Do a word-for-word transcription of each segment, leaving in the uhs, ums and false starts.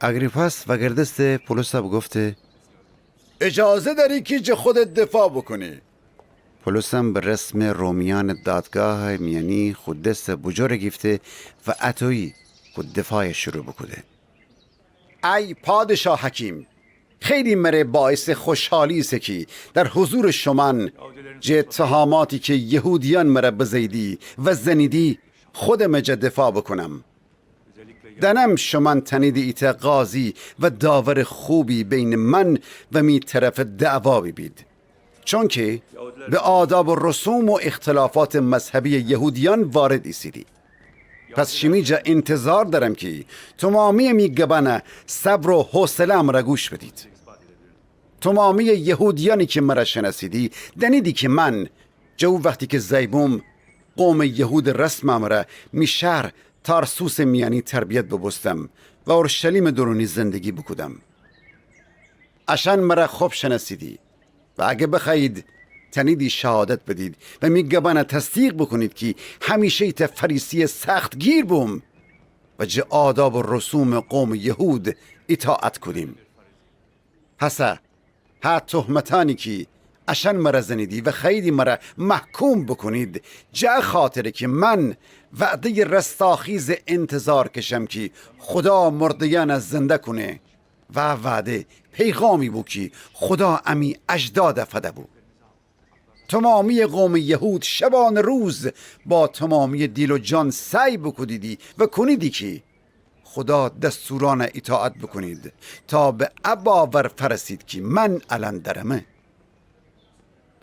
آگریپاس وأگردسته پولوسَ بوگفته: اجازه دأری کی جٚه خودت دفاع بوکونی. پولوسم به رسمٚ رومیأنٚ دادگاهٚ میأنی خو دسٚ بوجور گیفته و اطویی خو دفاعَ شروع بوکوده: ای پادشاه حکیم، خیلی مره باعثٚ خوشحالی ایسه کی در حضورٚ شومأن جٚه اتهاماتی کی یهودیأن مره بزه‌ییدی و زنیدی، خودمٚ جا دفاع بوکونم. دأنم شومأن تأنیدی ایتأ قاضی و داورٚ خوبی بینٚ من و می طرفٚ دعوا بیبید، چونکی به آداب و رسوم و اختلافاتٚ مذهبیٚ یهودیأن وارد ایسیدی. پس شیمی جا اینتظار دأرم کی تومامیٚ می گبأنَ صبر و حوصله‌یٚ مرا گوش بدید. تومامیٚ یهودیأنی کی مرا شنأسیدی دأنیدی کی من جٚه او وختی کی زأی بوم، قومٚ یهودٚ رسمٚ مرا می شهر تارسوسٚ میأنی تربیت بوبوستم و اورشلیمٚ دورونی زندگی بوکودم. اشأن مرا خب شنأسیدی و اگه بخوأیید تأنیدی شهادت بدید و می گبأنَ تصدیق بوکونید کی همیشه ایتأ فریسیٚ سختگیر بوم و جٚه آداب و رسومٚ قومٚ یهود ایطاعت کودیم. هسه هه تهمتأنی کی اشأن مرا زنیدی و خوأییدی مرا محکوم بوکونید، جٚه ا خاطره کی من وعده‌یٚ رستاخیزٚ اینتظار کشم کی خودا مرده‌یأنَ زنده کونه و ا وعده پیغامی بو کی خودا امی اجدادَ فده بو. تومامیٚ قومٚ یهود شبانه روز با تومامیٚ دیل و جان سعی بوکودیدی و کونیدی کی خودا دستورأنَ ایطاعت بوکونید تا به ا باور فأرسید کی من الأن درمه.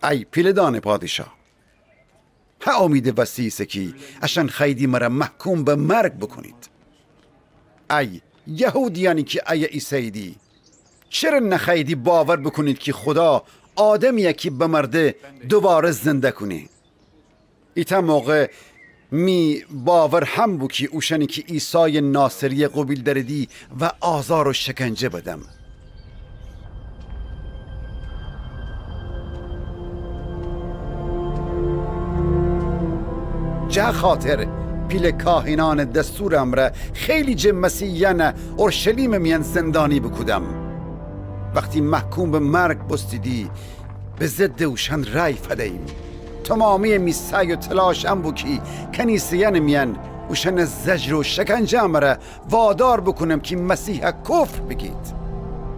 ای پیله‌دأنٚ پادشاه، هه اومیدٚ وسی ایسه کی اشأن خوأییدی مرا محکوم به مرگ بوکونید. ای یهودیأنی کی ایه ایسه‌ییدی، چره نخوأییدی باور بوکونید کی خودا آدمی‌یَ کی بمرده دوواره زنده کونه؟ ایتأ موقع می باور هم بو کی اوشأنی کی عیسایٚ ناصری‌یَ قوبیل دأریدی و آزار و شکنجه بدم. جٚه ا خاطر پیله کاهینأنٚ دستورٚ امرأ خیلی جٚه مسیحیأنَ اورشلیمٚ میأن زندانی بوکودم. وختی محکوم به مرگ بوستیدی، به ضدٚ اوشأن رأی فدییم. تومامیٚ می سعی و تلاش ان بو کی کنیسه‌یأنٚ میأن اوشأنٚ زجر و شکنجه امرأ وادار بوکونم کی مسیحَ کفر بیگید.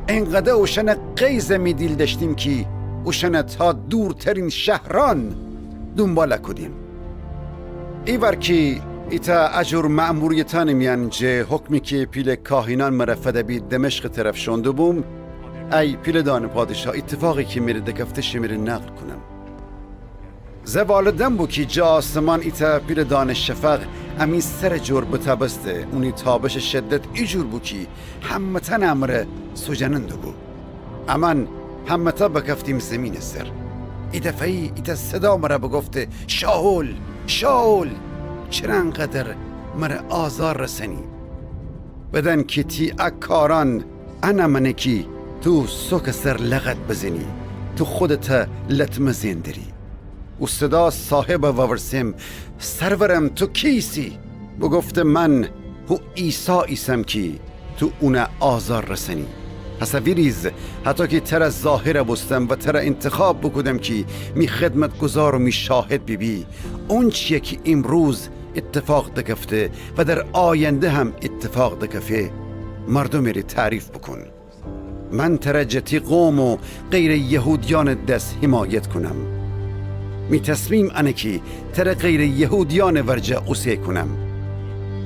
اینقدر اوشأنٚ غیظَ می دیل دأشتیم کی اوشأنَ تا دورترین شهرأن دونبال کودیم. ایوار کی ایتأ ا جور مأموریتأنٚ میأن جٚه حکمی کی پیله کاهینأن مرَ فده‌بید دمشقٚ طرف شوئون دوبوم، ای پیله‌دأنٚ پادشاه، ایتفاقی کی مره دکفته شمره نقل کونم. زواله دم بو کی جٚه آسمان ایتأ پیله‌دأنٚ شفق امی سرٚ جور بتأبسته. اونی تابشٚ شدت ای جور بو کی همه‌تأنٚ امرأ سوجنن دوبو. امأن همه‌تأ بکفتیم زیمینٚ سر. ایدفعه‌یی ایتأ صدا مرَ بوگفته: شائول، شائول، چره انقدر مرَ آزار رسنی؟ بدن کی تی ا کارأن ان امأنه کی تو سوکٚ سر لغت بزنی، تو خودتَ لطمه زئن دری. او صدا صاحبَ وورسم: سرورم، تو کی ایسی؟ بوگفته: من هو عیسی ایسم کی تو اونَ آزار رسنی. هسه ویریز، هطو کی ترَ ظاهرَ بوستم و ترَ انتخاب بوکودم کی می خدمتگذار و می شاهد بیبی. اونچیَ کی ایمروز ایتفاق دکفته و در آینده هم ایتفاق دکفه، مردومٚ ره تعریف بوکون. من ترَ جٚه تی قوم و غیرٚ یهودیأنٚ دس حمایت کونم. می تصمیم انه کی ترَ غیرٚ یهودیأنٚ ورجه اوسه کونم.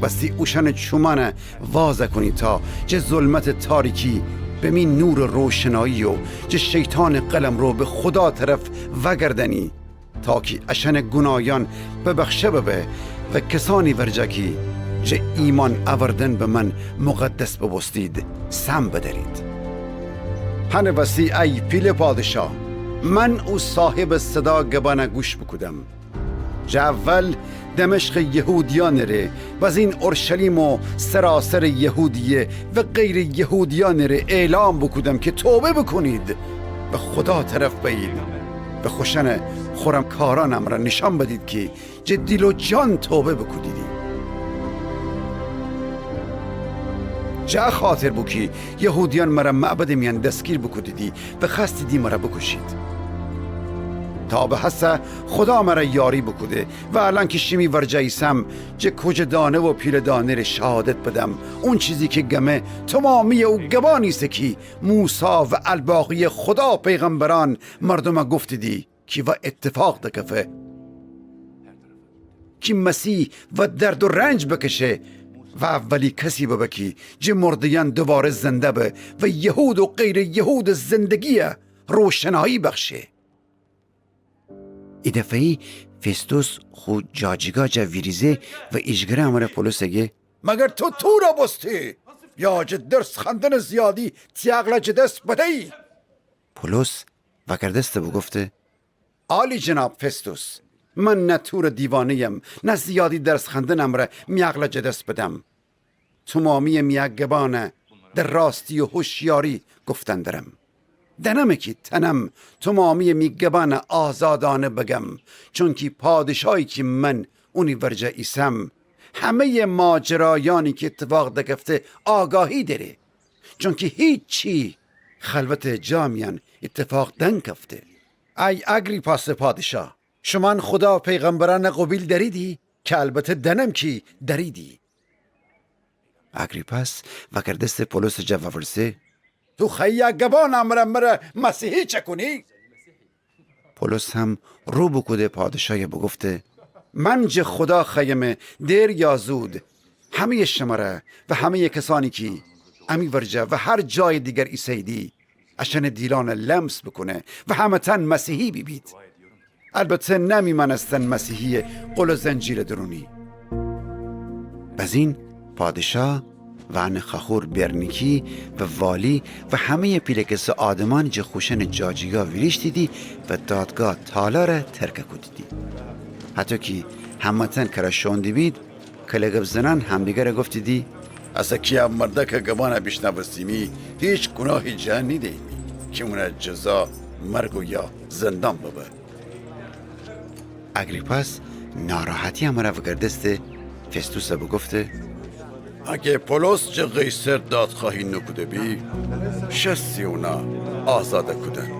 وستی اوشأنٚ چومأنَ وازَ کونی تا جٚه ظلمتٚ تاریکی به می نورٚ روشنایی و جٚه شیطانٚ قلمرو به خودا طرف وأگردنی، تا کی اشأنٚ گوناهیأن ببخشه ببه و کسأنی ورجه کی جٚه ایمأن اوردن به من مقدس بوبوستید، سم بدأرید. هنٚ وسی ای پیله پادشاه، من او صاحبٚ صدا گبأنَ گوش بوکودم. جٚه اول دمشقٚ یهودیأنٚ ره، بزین اورشلیم و سراسرٚ یهودیه و غیرٚ یهودیأنٚ ره اعلام بوکودم کی توبه بوکونید و خودا طرف بأیید و خوشأنٚ خورم کارأنٚ امرأ نیشأن بدید کی جٚه دیل و جان توبه بوکودیدی. جٚه ا خاطر بو کی یهودیأن مر معبدٚ میأن دستگیر بوکودیدی و خوأستیدی مر بوکوشید. تا به هسه خودا مر یاری بوکوده و الأن کی شیمی ورجه ایسم، جٚه کوجه دانه و پیله دانه ره شهادت بدم، اون چیزی کی گمه تومامییٚ او گبأنیسه کی موسی و الباقییٚ خودا پیغمبرأن مردومه گفتیدی کی وا ایتفاق دکفه کی مسیح وا درد و رنج بکشه و اولی کسی ببه کی جٚه مرده‌یأن دوواره زنده به و یهود و غیرٚ یهودٚ زندگییه روشنایی بخشه. ایدفعه‌یی فستوس خو جاجیگا جا ویریزه و ایجگره امر پولوسه گه: مگر تو تورَ بوستی، یا جٚه درس خوأندنٚ زیادی تی عقلَ جٚه دس بدیی؟ پولوس وأگردسته بوگفته: عالی‌جناب فستوس، من نه تورٚ دیوانه‌یم، نه زیادی درس خوأندن امر می عقلَ جٚه دس بدم. تومامییٚ می ا گبأنَ در راستی و هوشیاری گفتن درم. دأنمه کی تأنم تومامییٚ می گبأنَ آزادأنه بگم، چونکی پادشاهی کی من اونی ورجه ایسم، همه‌یٚ ماجرایأنی کی ایتفاق دکفته آگاهی دأره، چونکی هیچی خلوتٚ جا میأن ایتفاق دنکفته. ای آگریپاسٚ پادشاه، شومأن خودا و پیغمبرأنَ قوبیل دأریدی؟ کی البته دأنم کی دأریدی. آگریپاس وأگردسته پولوسٚ جا وورسه: تو خوأیی ا گبأنٚ امرأ مر مسیحی چأکونی؟ پولوس هم رو بوکوده پادشایَ بوگفته: من جٚه خودا خوأیمه دیر یا زود همه‌یٚ شمره و همه‌یٚ کسأنی کی امی ورجه و هر جایٚ دیگر ایسه‌ییدی، اشأنٚ دیلأنَ لمس بوکونه و همه‌تأن مسیحی بیبید. البته نه می مأنستن مسیحییٚ غول و زنجیرٚ دورونی. بزین پادشاه و انٚ خوأخور برنیکی و والی و همه‌یٚ پیله‌کسٚ آدمأن جٚه خوشأنٚ جاجیگا ویریشتیدی و دادگاه تالارَ ترکَ کودیدی. هطو کی همه‌تأن کرا شوئون دیبید، کله‌گب زنأن همدیگرَ گفتیدی: اسه کی ا مردأکٚ گبأنَ بیشنوستیمی، هیچ گوناهی جا نیده‌ییمی کی اونٚ جزا مرگ و یا زندان ببه. آگریپاس ناراحتی امرأ وأگردسته فستوسَ بوگفته: اگر پولوس جٚه قیصر دادخوأهی نوکوده بی، شستی اونَ آزادَ کودن.